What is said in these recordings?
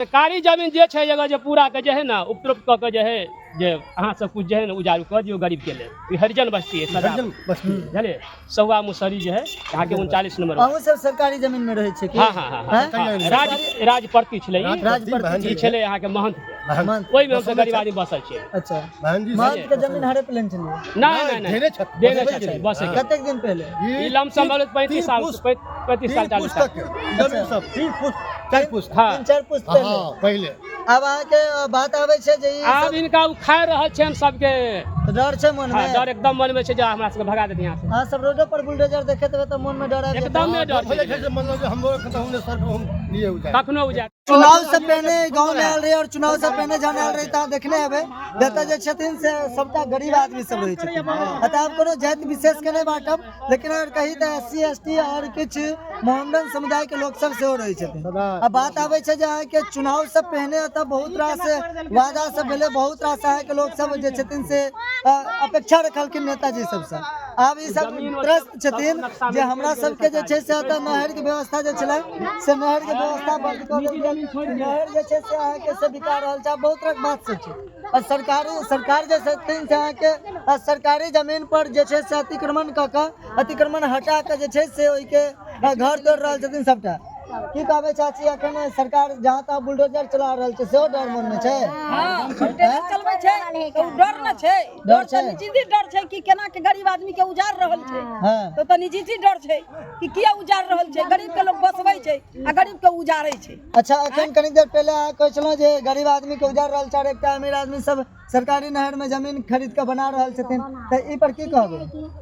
सरकारी जमीन जे छै जगह जे पूरा के जे है ने उपद्रव कऽ के जे है जे अहाँ सब कुछ जे है ने उजाड़ू कऽ दियौ गरीब के लेल। ई हरिजन बस्ती है सदा। हरिजन बस्ती। बुझलियै? सौआ मुसहरी जे है अहाँके 39 नंबर। अहूँ सब सरकारी जमीन में रहै छियै की? हाँ हाँ हाँ हाँ, हैं? हाँ। राज राजप्रति छलै ई। राजप्रति ई छलै अहाँके महंत। महंत। ओहिमे हमसब गरीब आदमी बसल छियै। अच्छा, बहन जी महंत के जमीन हड़प लेने छलियै? नहि नहि नहि, देने छथि। देने छथि बसै के। कतेक दिन पहिले? ई लमसम भेलै 35 साल, 35 साल 3 40 पुस्त साल तक जमीन सब 3 पुस्त 4 पुस्त। हाँ। 3-4 पुस्त पहिले। हाँ पहिले। आब अहाँके बात आबै छै जे ई आब हिनका उखाड़ि रहल छनि सबके। डर छै मन हाँ, में? डर एकदम मन में छै जे हमरा सबके भगा देत यहाँ से। अहाँ सब रोडो पर बुलडोजर देखैत हेबै तऽ मन में डर आबि जेतै। एकदम में डर हो जाइ छै। छै मतलब जे हमरो कतहु ने सर हम लिए उजाड़। कखनो उजाड़। चुनाव से पहिने गाँव में आयल रहे और चुनाव से पहिने जहन आयल रहे तऽ देखने हेबै जतऽ जे छथिन से सबटा गरीब आदमी सब रहै छथिन। अतः आब कोनो जाति विशेष के नहि बाँटब, लेकिन अगर कही तऽ एस सी एस टी और किछु मोहम्मदन समुदाय के लोक सब सेहो रहै छथिन। आ बात आबै छै जे अहाँके चुनाव से पहिने एतऽ बहुत रास वादा सब भेलै, बहुत रास अहाँके लोक सब जे छथिन से अपेक्षा रखलखिन नेताजी सबसँ। आब ई सब त्रस्त छथिन जे हमरा सबके जे छै से एतऽ नहर के व्यवस्था जे छलै से नहर के व्यवस्था बंद कऽ देल गेल। नहर जे छै से अहाँके से बिका रहल छै। आब बहुत तरहक बात सब छै। आ सरकार जे छथिन से अहाँके सरकारी जमीन पर जे छै से अतिक्रमण कऽ कऽ अतिक्रमण हटा कऽ जे छै से ओहिके घर तोड़ि रहल छथिन सबटा। की कहबै चाची, अखन सरकार जहाँ तहाँ बुलडोजर चला रहल छै सेहो डर मन में छै? हाँ, बुलडोजर चलबै छै तऽ ओ डर न छै। डर डर छै? तऽ निश्चित डर छै कि केना के गरीब आदमी के उजाड़ रहल छै। हाँ। तऽ निश्चित डर छै कि किया उजाड़ रहल छै, गरीब के लोग बसबै छै आ गरीब के उजाड़ै छै। अच्छा, अखन कनी देर पहिले अहाँ कहै छलहुँ जे गरीब आदमी के उजाड़ रहल छै और एकटा अमीर आदमी सब सरकारी नहर में जमीन खरीद के बना रहल छथिन, तऽ ई पर की कहबै?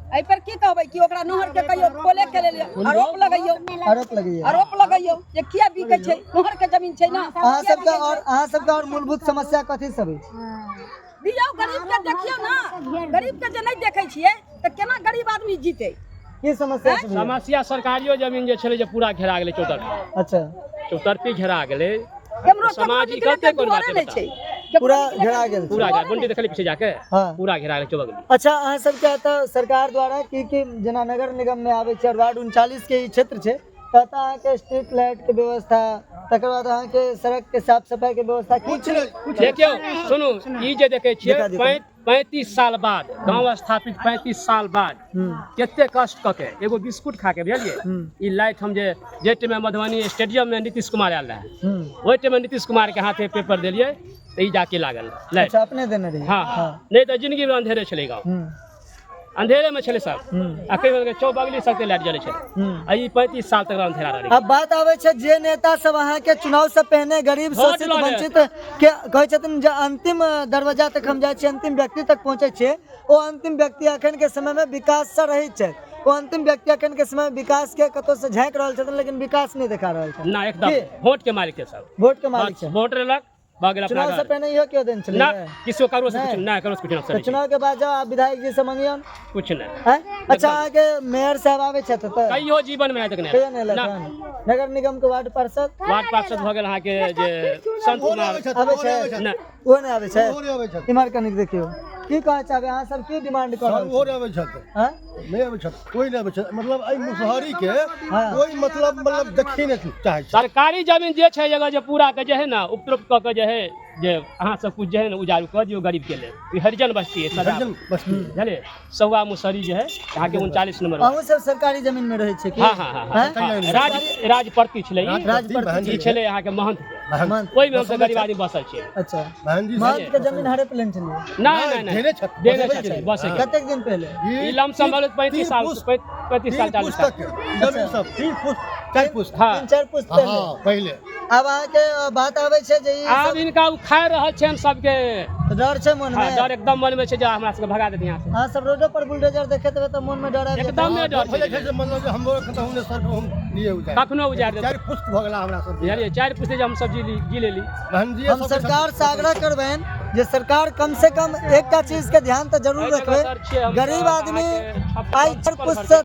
एहि पर की कहबै कि ओकरा नहर के कहियो खोले के लेल आरोप लगैयौ। आरोप लगैयौ। आरोप लगैयौ जे किया बिकै छै, नहर के जमीन छै ना। अहाँ सबके और अहाँ सबके और मूलभूत समस्या कथी सब अछि? दियौ गरीब के, देखियौ ना गरीब के जे नहि देखै छियै तऽ केना गरीब आदमी जीतै? की समस्या छै भैया? समस्या सरकारियो जमीन जे छलै जे पूरा घेरा गेलै चौतरफी। अच्छा, चौतरफी घेरा गेलै। केम्हरो समाज केकरो ई करतै निकलै के कोन दुआरे बात नहि बताउ? छै। पूरा घेरा गेल छै। पूरा घेरा बंटी देखली पीछे जाके। हाँ। पूरा घेरा गेलै चौबगली। अच्छा, अहाँ सबके एतऽ सरकार द्वारा की की जेना नगर निगम में आबै छै और वार्ड 39 के ई क्षेत्र छै तऽ एतऽ अहाँके स्ट्रीट लाइट के व्यवस्था, तकर बाद अहाँके सड़क के साफ सफाई के व्यवस्था की कुछ नहि कुछ देखियौ सुनू, ई जे देखै छियै देखा दियौ। 35 साल बाद गाँव स्थापित, 35 साल बाद कते कष्ट कऽ के एगो बिस्कुट खा के बुझलियै ई लाइट हम जे जे टाइम में मधुबनी स्टेडियम में नीतीश कुमार आयल रहै ओहि टाइम में नीतीश कुमार के हाथे पेपर देलियै तऽ ई जाके लागल लाइट। अच्छा, अपने देने रहियै? हाँ, नहि तऽ जिंदगी में अंधेरे छलै गाँव, अंधेरे में छलै सब। आ कहि चौबगली सबके लाइट जलै छलै। आ ई 35 साल तक अंधेरा रहलै। अब बात आबै छै जे नेता सब अहाँके चुनाव से पहिने गरीब वोट शोषित लऽ ले। वंचित के कहै छथिन जे अंतिम दरवाजा तक हम जाइ छियै, अंतिम व्यक्ति तक पहुँचै छियै, ओ अंतिम व्यक्ति अखन के समय में विकास से रहित छै। ओ अंतिम व्यक्ति अखन के समय में विकास के कतौ से झाँकि रहल छथिन लेकिन विकास नहि देखा रहल छथिन। ना, एकदम की? वोट के मालिक छै सब। वोट के मालिक छै। वोट लेलक भऽ गेल अपना चुनाव से घर। पहिने इहो केओ देने छलै? ना, किसको ककरो से नहि। कुछ ना, ककरो से कुछ ना। तऽ चुनाव के बाद जाउ आप विधायक जी से मंगियौन कुछ नहीं। हैं? अच्छा, अहाँके मेयर साहब आबै छथि तऽ? कहियो जीवन में आइ तक कहियो नहि नहि ना। एलथि? नगर निगम के वार्ड पार्षद? वार्ड पार्षद भऽ गेल अहाँके जे संत कुमार आबै छै? नहि। ओहो नहि आबै छै? ओहो नहि आबै छथि। इम्हर कनिक देखियौ, की कहै चाहबै अहाँ सब, की डिमांड कऽ सर रहल ओहो छी? नहि आबै छथि। हैं? नहि आबै छथि, कोइ नहि आबै छथि। मतलब एहि मुसहरी के हाँ। कोइ मतलब देखी नहि चाहै छै। सरकारी जमीन जे छै जगह जे पूरा के जे है ने उपद्रव कऽ के जे है जे अहाँ सब कुछ जे है ने उजाड़ू कऽ दियौ गरीब के लेल। ई हरिजन बस्ती है सदा। हरिजन बस्ती। बुझलियै? सौआ मुसहरी जे है अहाँके 39 नंबर। अहूँ सब सरकारी जमीन में रहै छियै की? हाँ हाँ हाँ हैं? हाँ। राजप्रति छलै ई। राजप्रति ई छलै अहाँके महंत। महंत। ओहिमे हमसब गरीब आदमी बसल छियै। अच्छा, बहन जी महंत के जमीन हड़प लेने छलियै? नहि नहि नहि, देने छथि। देने छथि बसै के। कतेक दिन पहिले? ई लमसम भेलै 35 साल, 35 साल 3 40 पुस्त साल तक जमीन सब 3 पुस्त 4 पुस्त। हाँ। 3-4 पुस्त पहिले। हाँ पहिले। आब अहाँके बात आबै छै जे ई आब हिनका उखाड़ि रहल छनि सबके। डर छै मन हाँ, में? डर एकदम मन में छै जे हमरा सबके भगा देत यहाँ से। अहाँ सब रोडो पर बुलडोजर देखैत हेबै तऽ मन में डर आबि जेतै। एकदम में डर हो जाइ छै। छै मतलब जे हमरो कतहु ने सर हम लिए उजाड़। कखनो उजाड़ि देत। 4 पुस्त भऽ गेला हमरा सब। बुझलियै? 4 पुस्त जे हम सब जी लेली। बहन जी हम सरकार से आग्रह करबनि जे सरकार कम से कम एकटा चीज के ध्यान तऽ जरूर एहि जगह रखबै, सर छियै हम गरीब सब आदमी अहाँके आइ 4 पुस्त से